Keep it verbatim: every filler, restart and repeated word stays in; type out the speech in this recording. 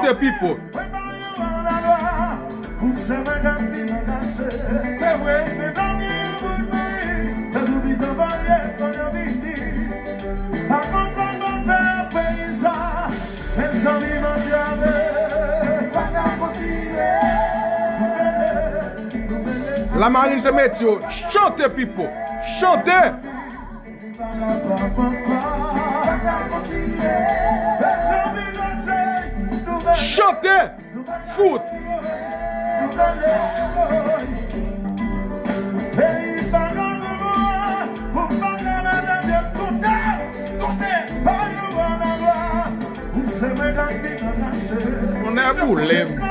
Chante, people. Se vre. Lamarin se metye w. Chante, people. Chante. Chante. Fout. Tonnè boule m.